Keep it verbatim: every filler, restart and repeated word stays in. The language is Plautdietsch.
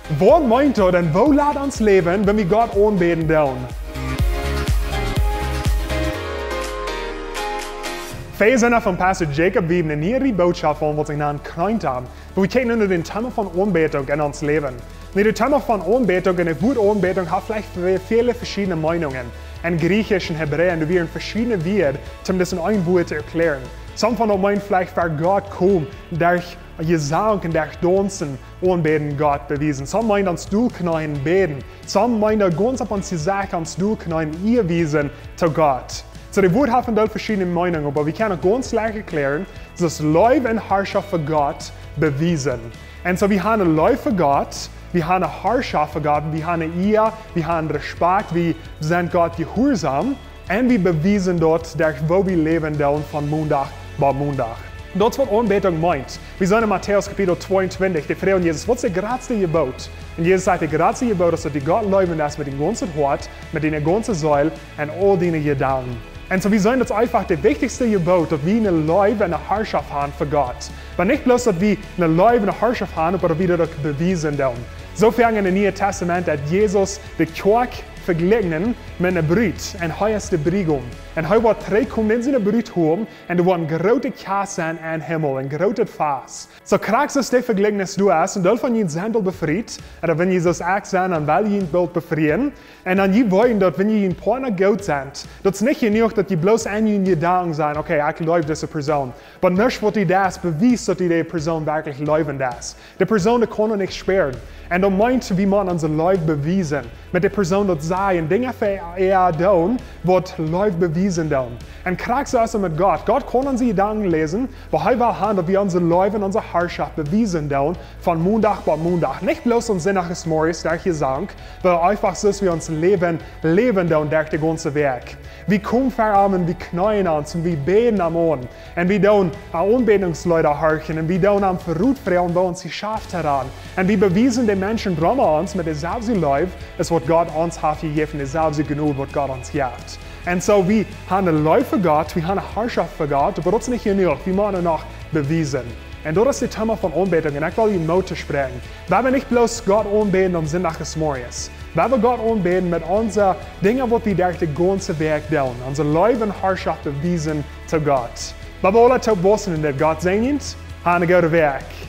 Waut meent daut un woo lat ons läwen, wan wie Gott aunbäden doonen? Wie sent von Pastor Jacob, wie haben eene niee Bootschoft von waut sikj nanen Kjreent aun. Wie kjikjen nu no dän Thema von Aunbädunk en ons Läwen. Nu, daut Thema von Aunbädunk un daut Wuat Aunbädunk haft veleicht ve-, väle veschiedne Meenungen en Griechisch un Hebräisch, un doa wieren veschiedne Wieed, om daut en een Wuat to erklären. Somje von dee meenen veleicht, ver Gott komen, derch Jesank un derch Daunzen aunbäden, Gott bewiesen. Somje meenen ons dollkjnien bäden. Somje meenen gaunz opp ons Jesecht ons dollkjnien, Ea wiesen to Gott. Soo, daut Wuat haft een Deel veschiedne Meenungen, oba wie kjennen gaunz leicht erklären, daut es Leew un Harschoft fa Gott bewiesen. Un soo, wie haben eene Leew fa Gott, wie haben eene Harschoft fa Gott, wie haben eene Ea, wie haben Respekt, wie sent Gott jehuarsom, un wie bewiesen daut derch woo wie läwen doonen von Mondach bat Mondach. Daut es waut Aunbädunk meent. Wie sent en Matäus Kapitel tweeuntwintich, dee froagen Jesus, waut es daut jratste Jeboot? Un Jesus sajcht, daut jratste Jeboot es, daut du Gott leewen deist met dien gaunzet Hoat, met diene gaunze Seel un aul diene Jedanken. Un soo, wie sent, daut es eefach daut wichtichste Jeboot, daut wie eene Leew un eene Harschoft haben fa Gott. Oba nich bloos, daut wie eene Leew un eene Harschoft haben, oba daut wie daut uk bewiesen doonen. Soo fält en daut Niee Tastament, daut Jesus de Kjoakj vejlikjt met eene Brut, un hee es de Briegaum. Un hee woat trigjkomen, siene Brut holen, un doa woat eene groote Kjast sennen em Himmel, een grootet Fast. Soo krakjt soo aus dee Vejlikjnis doa es, un Deel von junt sent aul befriet, un wan jie soo aus ekj sent, dan well jie junt boolt befrieen. Un dan jie weeten, daut wan jie een Partner goot sent, daut es nich jenuach, daut jie bloos aun june Jedanken sajen, okay, ekj leew dise Persoon. Oba nuscht waut du deist, bewiest, daut du dee Persoon werkjlich leewen deist. De Persoon, dee kaun noch nich spieren. Un daut meent, wie motten onse Leew bewiesen. Met de Persoon daut sajen, Dinja fa äa doonen, waut Leew bewiesen doonen. Un krakjt soo es et met Gott. Gott kaun onse Jedanken läsen, oba hee well haben, daut wie onse Leew un onse Harschoft bewiesen doonen, von Mondach bat Mondach. Nich bloos aum Sindach zemorjes, derch Jesank, oba eefach soo aus wie ons Läwen läwen doonen derch de gaunze Wäakj. Wie komen ver am un wie kjneen ons un wie bäden am aun. Un wie doonen Aunbädungsleeda horchen un wie doonen am fa Rot froagen, woo ons jeschauft haft. Un wie bewiesen de Menschen rom ons met deeselwje Leew, aus waut Gott ons haft jejäft, deeselwje Jnod, waut Gott ons jeft. Un soo, wie haben eene Leew fa Gott, wie haben eene Harschoft fa Gott, oba daut es nich jenuach, wie motten noch bewiesen. Un daut es daut Thema von Aunbädunk, un ekj well junt Moot toospräakjen. Wie haben nich bloos Gott aunbäden aum Sindach zemorjes. Wie haben Gott aunbäden met onse Dinja, waut wie derch de gaunze Wäakj doonen. Onse Leew un Harschoft bewiesen to Gott. Wie haben aule toop wausen en dit, Gott säajent, haben eene goode Wäakj.